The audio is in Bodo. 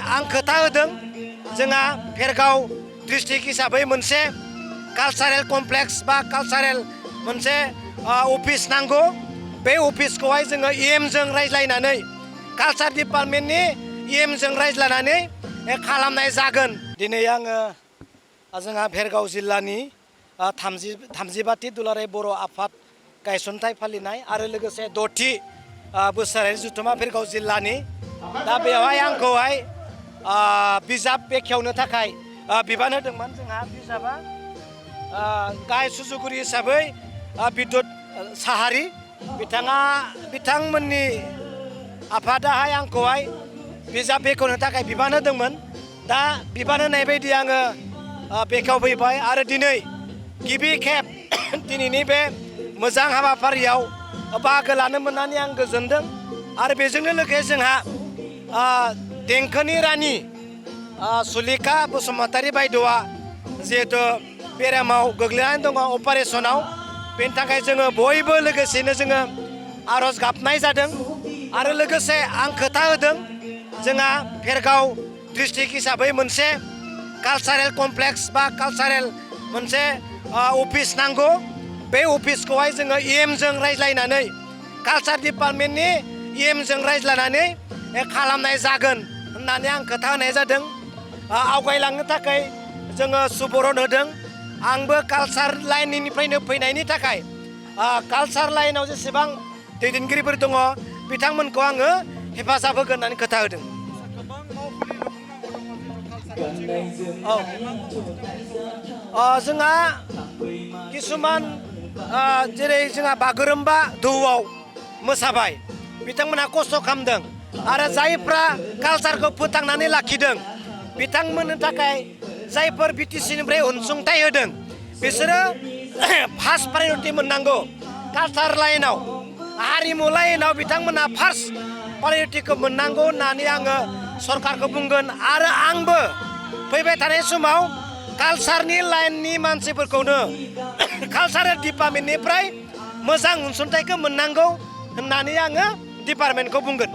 आं खोथा होदों जोंहा भेरगाव डिस्ट्रिक्ट हिसाबै मोनसे कालचारेल कमप्लेक्स बा कालचारेल मोनसे अफिस नांगौ। बे अफिसखौहाय जोङो जों रायज्लायनानै कालचार डिपार्टमेन्टनि जों रायज्लायनानै खालामनाय जागोन। दिनै आङो जोंहा भेरगाव जिल्लानि 30बाथि दुलाराय बर' आफाद गायसनथाय फालिनाय आरो लोगोसे 6थि बोसोरारि जथुम्मा भेरगाव जिल्लानि दा बेवहाय आंखौहाय बिजाब बेखेवनो थाखाय बिबान होदोंमोन। जोंहा बिजाबा गाहाय सुजुगिरि हिसाबै बिद्युत साहारि बिथांमोननि आफादाहाय आंखौहाय बिजाब बेखेवनो थाखाय बिबान होदोंमोन। दा बिबान होनाय बायदि आङो बेखेवफैबाय आरो दिनै गिबि खेब दिनैनि बे मोजां हाबाफारियाव बाहागो लानो मोननानै आं गोजोनदों। आरो बेजोंनो लोगोसे जोंहा देंखोनि रानि सुलेखा बसुमतारी बायद'आ जिहेथु बेरामाव गोग्लैनानै दङ अपारेशनाव, बेनि थाखाय जोङो बयबो लोगोसेनो जोङो आर'ज गाबनाय जादों। आरो लोगोसे आं खोथा होदों जोंहा भेरगाव डिस्ट्रिक्ट हिसाबै मोनसे कालचारेल कमप्लेक्स बा कालचारेल मोनसे अफिस नांगौ। बे अफिसखौहाय जोङो जों रायज्लायनानै कालचार डिपार्टमेन्टनि जों रायज्लायनानै खालामनाय जागोन होननानै आं खोथा होनाय जादों। आवगायलांनो थाखाय जोङो सुबुरुन होदों। आंबो कालचार लाइननिफ्रायनो फैनायनि थाखाय कालचार लाइनाव जेसेबां दैदेनगिरिफोर दङ बिथांमोनखौ आङो हेफाजाब होगोन होननानै खोथा होदों। जोंहा किसुमान जेरै जोंहा बागुरुम्बा दोहौआव मोसाबाय बिथांमोनहा खस्थ' खालामदों आरो जायफ्रा कालचारखौ फोथांनानै लाखिदों बिथांमोननि थाखाय जायफोर बिटिसिनिफ्राय अनसुंथाइ होदों बिसोरो फार्स्ट प्रायरिटि मोननांगौ। कालचार लाइनाव हारिमु लाइनाव बिथांमोनहा फार्स्ट प्रायरिटिखौ मोननांगौ होननानै आङो सरकारखौ बुंगोन। आरो आंबो फैबाय थानाय समाव कालचारनि लाइननि मानसिफोरखौनो कालचारेल डिपार्टमेन्टनिफ्राय मोजां अनसुंथाइखौ मोननांगौ होननानै आङो डिपार्टमेन्टखौ बुंगोन।